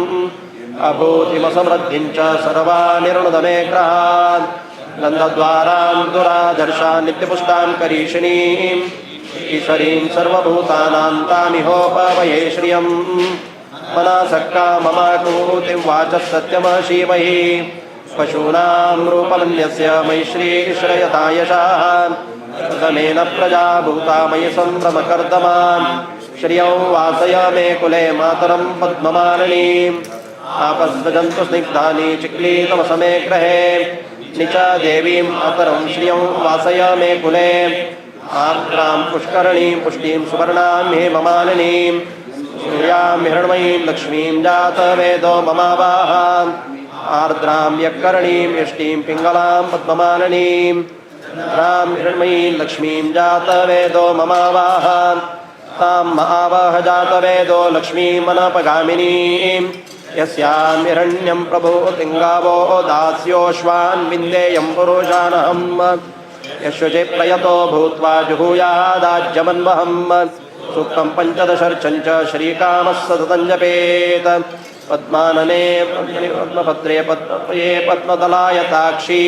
Speaker 11: अभूतिमसमृद्धिं च सर्वानिर्णुद मे ग्रहान्। गन्धद्वारां दुराधर्षां नित्यपुष्टां करीषिणीम् ईश्वरीं सर्वभूतानां तामिहोपवये श्रियम्। मनासक्का ममाकूतिं वाचः सत्यमशीमहि पशूनां रूपमन्यस्य मयि श्रीश्रयता यशाः समेन प्रजा भूता मयि सम्भ्रमकर्दमान् श्रियं वासय मे कुले मातरं पद्ममालिनीम् आपस्वजन्तु स्निग्धानि चिक्लीतमसमे ग्रहे निचा देवीं मातरं श्रियं वासय मे कुले आर्द्रां पुष्करणीं पुष्टिं सुवर्णां हेममालिनीं सूर्यां हिरण्मयीं लक्ष्मीं जातवेदो ममावाह आर्द्रां यक्करणीं यष्टिं पिङ्गलां पद्ममालिनीं रां हिरण्मयीं लक्ष्मीं जातवेदो ममावाह तां महावह जातवेदो लक्ष्मीमनपगामिनीं यस्यां हिरण्यं प्रभूतिङ्गावो दास्योऽश्वान् विन्देयं पुरुषानहम् यश्वचे प्रयतो भूत्वा जुहूयादाज्यमन्वहम् सूक्तं पञ्चदशर्चं च श्रीकामः सततं जपेत् पद्मानने पद्मपत्रे पद्मप्रिये पद्मदलायताक्षी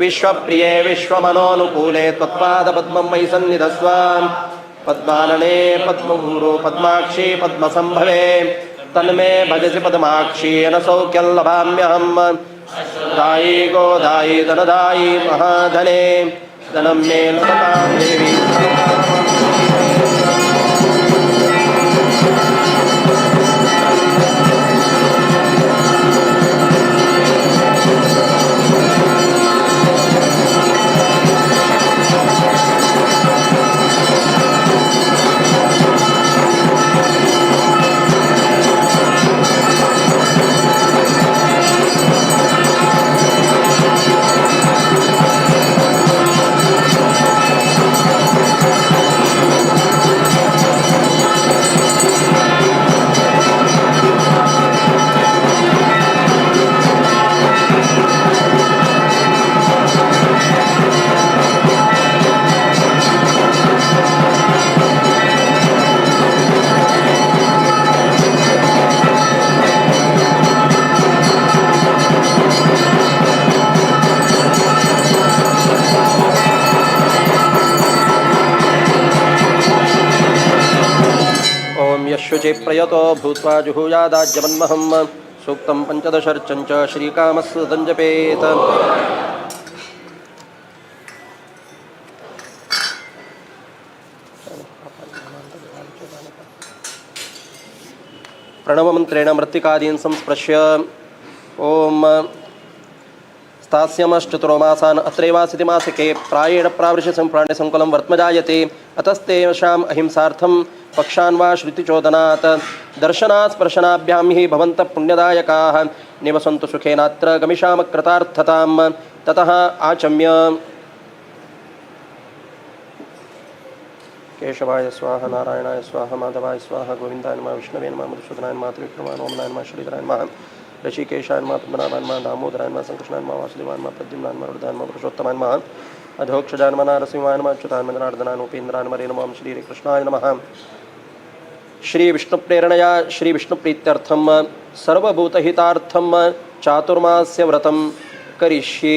Speaker 11: विश्वप्रिये विश्वमनोनुकूले त्वत्पादपद्मं मयि सन्निधस्व पद्मानने पद्मभूरो पद्माक्षी पद्मसम्भवे तन्मे भजसि पद्माक्षी न सौख्यं लभाम्यहम् दायी गोदायी धनदायी महाधने धनं मे लभतां देवी। ॐ यशुचि प्रयतो भूत्वा जुहूयादाज्यमन्महं सूक्तं पञ्चदशर्चं च श्रीकामः सततं जपेत्। प्रणवमन्त्रेण मृत्तिकादीन् संस्पृश्य ॐ स्थास्यमश्चतुर्मासान् अत्रैवासिति मासिके प्रायेण प्रावृषि सम्प्राणिसङ्कुलं वर्त्मजायते अतस्तेषाम् अहिंसार्थं पक्षान् वा श्रुतिचोदनात् दर्शनात् स्पर्शनाभ्यां हि भवन्तः पुण्यदायकाः निवसन्तु सुखेनात्र गमिषाम कृतार्थतां। ततः आचम्य केशवाय स्वाहा, नारायणाय स्वाहा, माधवाय स्वाहा, गोविंदाय नमः, विष्णवे नमः, मधुसूदनाय नमः, त्रिविक्रमाय नमः, वामनाय नमः, श्रीधराय नमः, ऋषिकेशाय नमः, पद्मनाभाय नमः, दामोदराय नमः, संकृष्णाय नमः, वासुदेवाय नमः, प्रद्युम्नाय नमः, रुद्राय नमः, पुरुषोत्तमाय नमः, अधोक्षजाय नमः, नरसिंहाय नमः, अच्युताय नमः, जनार्दनाय नमः, उपेन्द्राय नमः, नमः श्रीकृष्णाय नमः। श्री विष्णुप्रेरणया श्री विष्णुप्रीत्यर्थं सर्वभूतहितार्थं चातुर्मास्य व्रतं करिष्ये।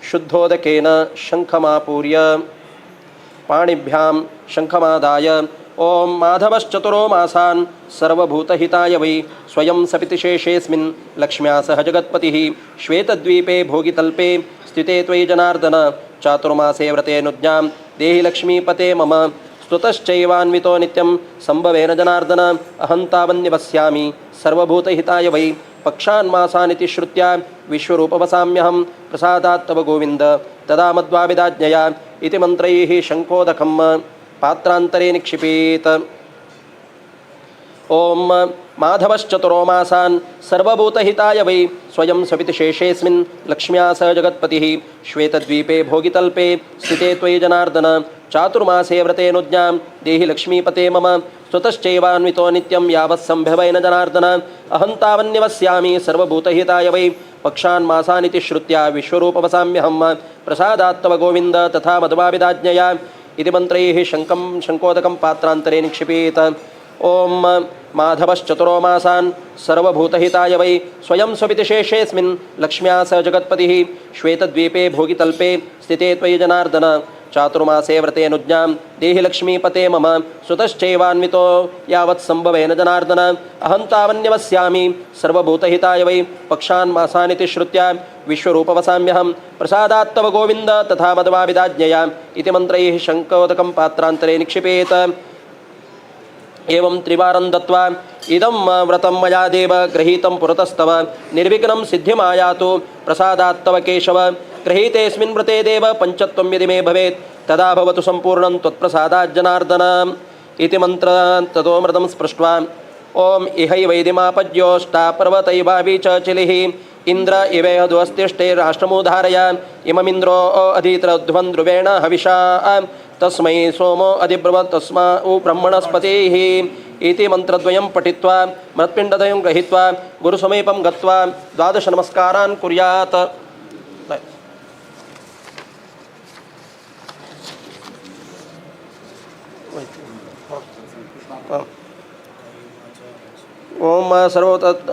Speaker 11: शुद्धोदकेन शङ्खमापूर्य पाणिभ्यां शङ्खमादाय ॐ माधवश्चतुरो मासान् सर्वभूतहिताय वै स्वयं सपिति शेषेऽस्मिन् लक्ष्म्या सह जगत्पतिः श्वेतद्वीपे भोगितल्पे स्थिते त्वयि जनार्दन चातुर्मासे व्रतेऽनुज्ञां देहि लक्ष्मीपते मम स्तुतश्चैवान्वितो नित्यं सम्भवेन जनार्दन अहं तावन्निवस्यामि सर्वभूतहिताय वै पक्षान्मासानिति श्रुत्या विश्वरूपवसाम्यहं प्रसादात् तव गोविन्द तदा मद्वाविदाज्ञया इति मन्त्रैः शङ्खोदकं पात्रान्तरे निक्षिपेत्। ॐ माधवश्चतुरो मासान् सर्वभूतहिताय वै स्वयं सपिति शेषेऽस्मिन् लक्ष्म्या सह जगत्पतिः श्वेतद्वीपे भोगितल्पे स्थिते त्वयि जनार्दन चातुर्मासे व्रतेऽनुज्ञां देहि लक्ष्मीपते मम स्वतश्चैवान्वितो नित्यं यावत् सम्भवेन जनार्दन अहं तावन्निवस्यामि सर्वभूतहिताय वै पक्षान् मासानिति श्रुत्या विश्वरूपवसाम्यहं प्रसादात् तव गोविन्द तथा मध्वाभिदाज्ञया इति मन्त्रैः शङ्खं शङ्कोदकं पात्रान्तरे निक्षिपेत्। ॐ माधवश्चतुरो मासान् सर्वभूतहिताय वै स्वयं स्वपिति शेषेऽस्मिन् लक्ष्म्या स जगत्पतिः श्वेतद्वीपे भोगितल्पे स्थिते त्वयि जनार्दन चातुर्मासे व्रतेऽनुज्ञां देहि लक्ष्मीपते मम सुतश्चैवान्वितो यावत् सम्भवेन जनार्दन। अहं तावन्यवस्यामि सर्वभूतहिताय वै पक्षान् मासानिति श्रुत्या विश्वरूपवसाम्यहं प्रसादात् तव गोविन्द तथा मद्वाविदाज्ञया इति मन्त्रैः शङ्कोदकं पात्रान्तरे निक्षिपेत। एवं त्रिवारं दत्त्वा इदं व्रतं मया देव गृहीतं पुरतस्तव निर्विघ्नं सिद्धिमायातु प्रसादात् तव केशव। गृहीतेऽस्मिन् व्रते देव पञ्चत्वं यदि मे भवेत् तदा भवतु सम्पूर्णं त्वत्प्रसादात् जनार्दन इति मन्त्र ततोमृतं स्पृष्ट्वा ॐ इहैवैदिमापद्योष्टा पर्वतैवाभि च चिलिः इन्द्र इवेह राष्ट्रमुधारय इममिन्द्रो अधीत्रध्वं ध्रुवेण हविषा तस्मै सोमो अधिब्रवत् तस्मा उ ब्रह्मणस्पतिः इति मन्त्रद्वयं पठित्वा मृत्पिण्डद्वयं गृहीत्वा गुरुसमीपं गत्वा द्वादश नमस्कारान् कुर्यात्। ओम सर्वतत्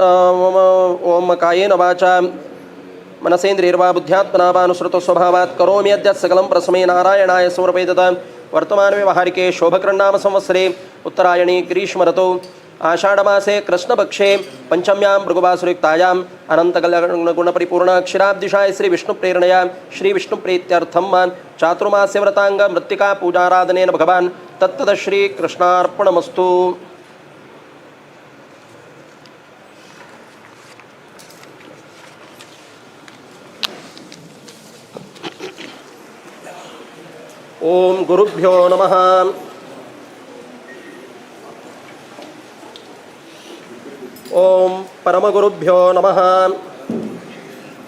Speaker 11: ओम कायेन वाचा मनसेन्द्रियर्वा बुद्ध्यात्मना वानुसृतो स्वभावात् करोमि यद्यत् सकलं प्रसमे नारायणाय समर्पयेत। वर्तमान व्यवहारिके शोभकृन्नाम संवत्सरे उत्तरायणी ग्रीष्म ऋतौ आषाढमासे कृष्णपक्षे पंचम्यां भृगुवासरयुक्तायां अनन्तकल्याणगुणपरिपूर्ण क्षीराब्दिशाय श्री विष्णुप्रेरणया श्री विष्णुप्रीत्यर्थं चातुर्मास्य व्रतांग मृत्तिका पूजाराधनेन भगवान् तत्तद श्री कृष्णार्पणमस्तु। ओम गुरुभ्यो नमः। ओम परमगुरुभ्यो नमः।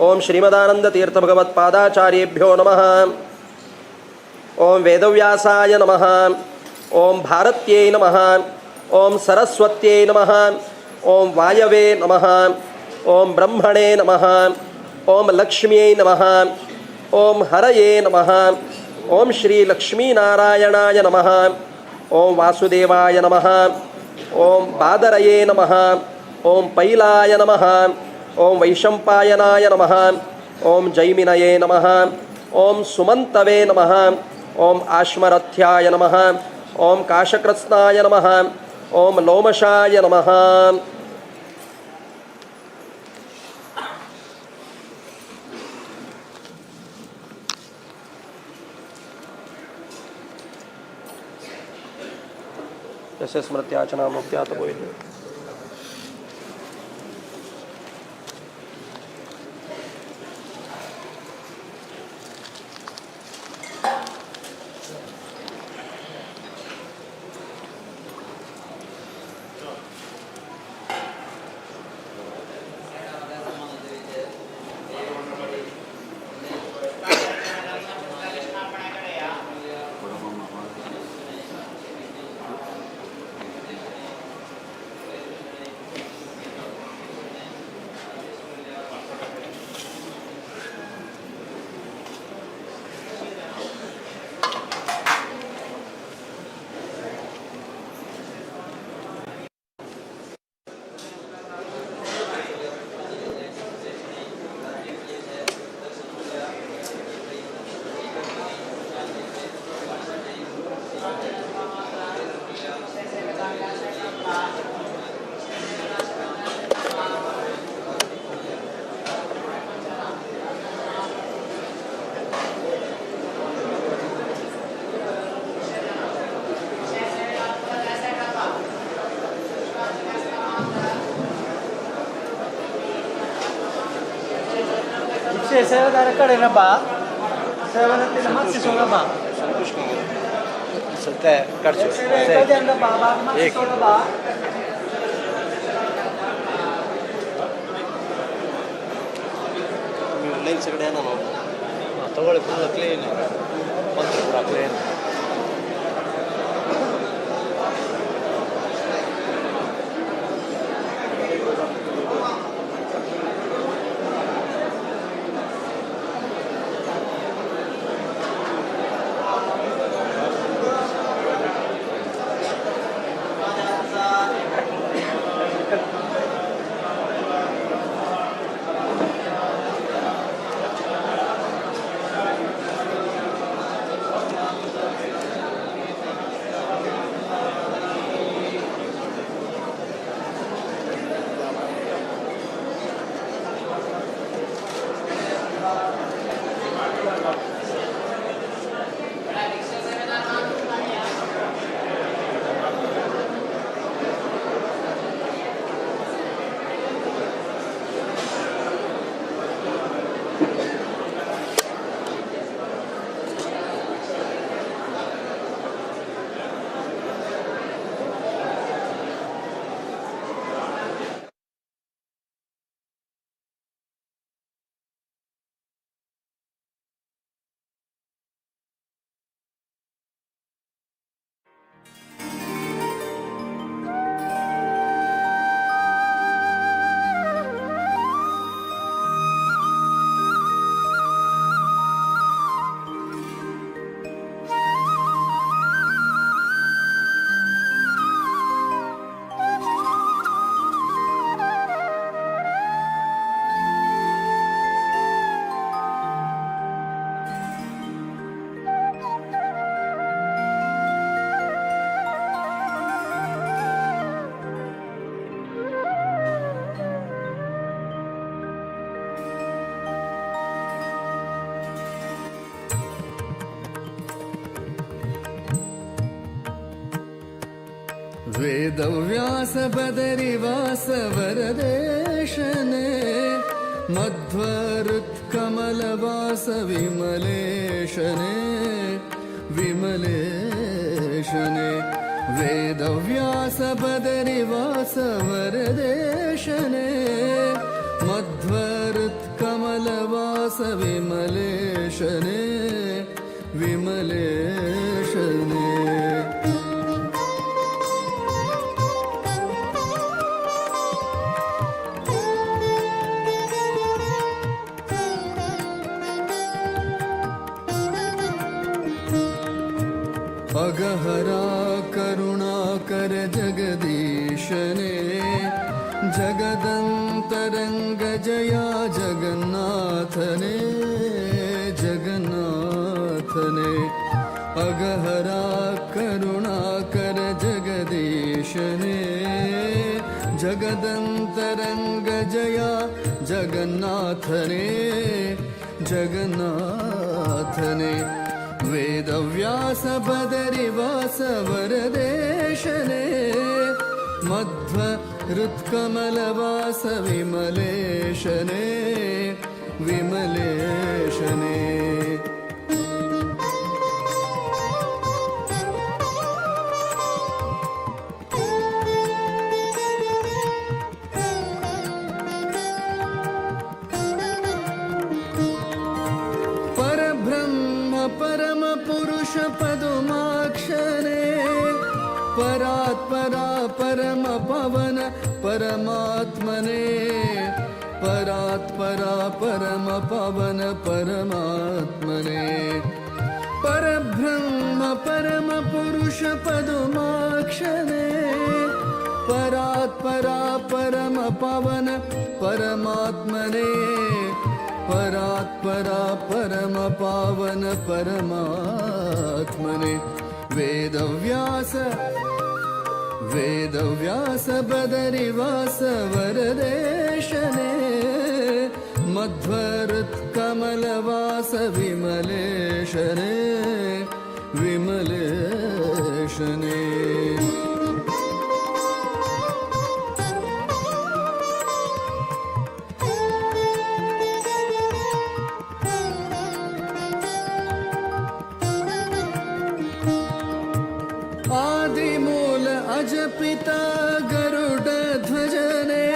Speaker 11: ओम श्रीमदानंद तीर्थ भगवत्पादाचार्येभ्यो नमः। ओम वेदव्यासाय नमः। ओम भारत्यै नमः। ओम सरस्वत्यै नमः। ओम वायवे नमः। ओम ब्रह्मणे नमः। ओम लक्ष्म्यै नमः। ओम हरये नमः। ओम श्री लक्ष्मीनारायणाय नमः। ओम वासुदेवाय नमः। ओम बादरये नमः। ओम पैलाय नमः। ओम वैशंपायनाय नमः। ओम जैमिनये नमः। ओम सुमंतवे नमः। ओम आश्मरथ्याय नमः। ओम काशकृत्स्नाय नमः। ओम लोमशाय नमः। यस्य स्मृत्याचना मुक्त्या तपोविद्या।
Speaker 12: ತಗೊಳ್ಳಿ ಫುಲ್ ಕ್ಲೀನ್ ಮಂತ್ರ ಪೂರ ಕ್ಲೀನ್.
Speaker 10: वेदव्यास बदरिवास वरदेशने मध्वहृत्कमलवास विमलेशने विमलेशने वेदव्यास बदरिवास वरदेशने मध्वहृत्कमलवास विमलेशने विमलेशने. अगहरा करुणाकर जगदीशने जगदन्तरङ्ग जया जगन्नाथने जगन्नाथने. अगहरा करुणाकर जगदीशने जगदन्तरङ्ग जया जगन्नाथने जगन्नाथने. वेदव्यास बदरिवास वरदेशने मध्व हृत्कमलवास विमलेशने विमलेशने. परब्रह्म परम पुरुष पदुमाक्षरे परात्परा परम पवन परमात्मने परात्परा परम पवन परमात्मने. परब्रह्म परम पुरुष पदुमाक्षरे परात्परा परम पवन परमात्मने परात्परा परम पावन परमात्मने. वेदव्यास वेदव्यास बदरिवास वरदेशने मध्वहृत्कमलवास विमलेशने विमलेशने. आदिमूल अजपिता गरुड ध्वजने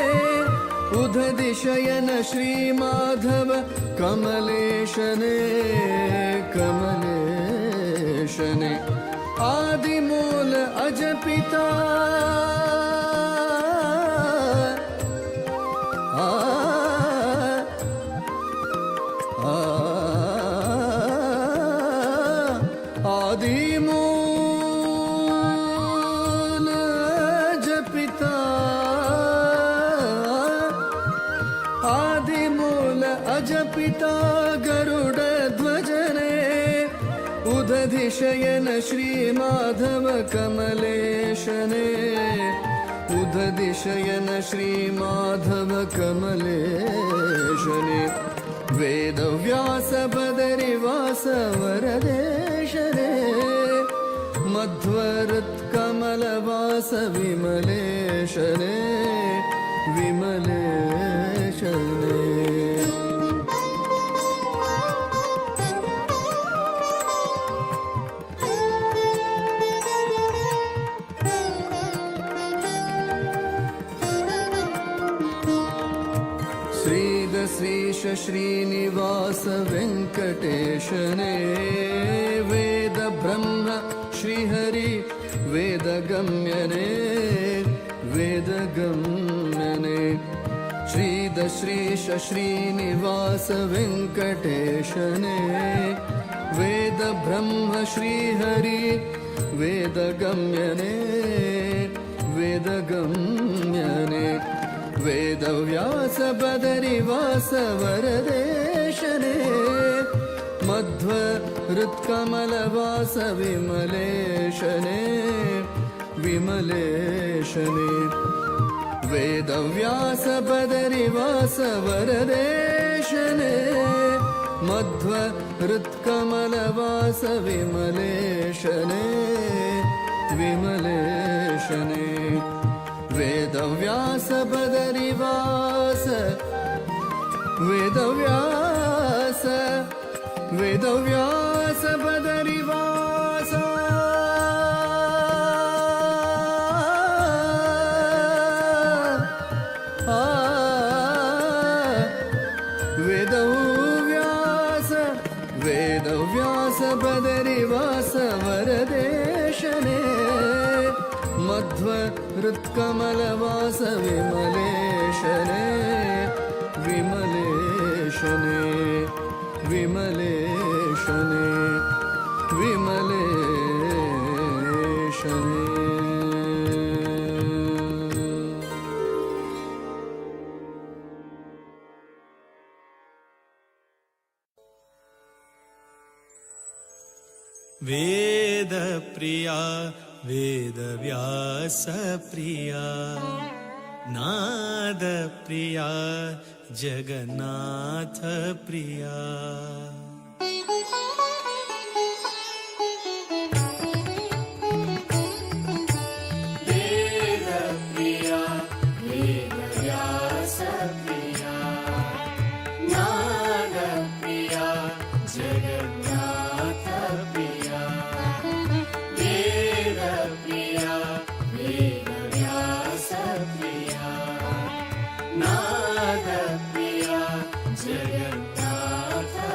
Speaker 10: उदधिशयन श्री माधव कमलेशने कमलेशने. आदिमूल अजपिता आ आदिमूल अजपिता आदिमूल अजपिता गरुड ध्वजने उदधिशयन श्री माधव कमलेशने उदधिशयन श्री माधव कमलेशने. वेदव्यास बदरिवास वरदेशने मध्वहृत्कमलवास विमलेशने विमलेशने. श्रीदश्रीश श्रीनिवास वेङ्कटेशने वेद ब्रह्म श्रीहरि वेदगम्यने वेदगम्यने. श्रीदश्रीश श्रीनिवास वेङ्कटेशने वेद ब्रह्म श्रीहरि वेदगम्यने वेदगम्यने. वेदव्यास बदरिवास वरदेशने मध्वहृत्कमलवास विमलेशने विमलेशने. वेदव्यास बदरिवास वरदेशने मध्वहृत्कमलवास विमलेशने विमलेशने। वेदव्यास बदरिवास वेदव्यास वेदव्यास बदरिवास वेदव्यास वेदव्यास बदरिवास वरदेशने। मध्व हृत्कमलवास विमलेशने विमलेशने विमलेशने विमलेशने।
Speaker 13: वेदप्रिया वेदव्यासप्रिया नादप्रिया जगन्नाथप्रिया। वेदप्रिया वेदव्यासप्रिया नादप्रिया जगन्नाथप्रिया। वेदप्रिया वेदव्यासप्रिया नादप्रिया जगन्नाथप्रिया।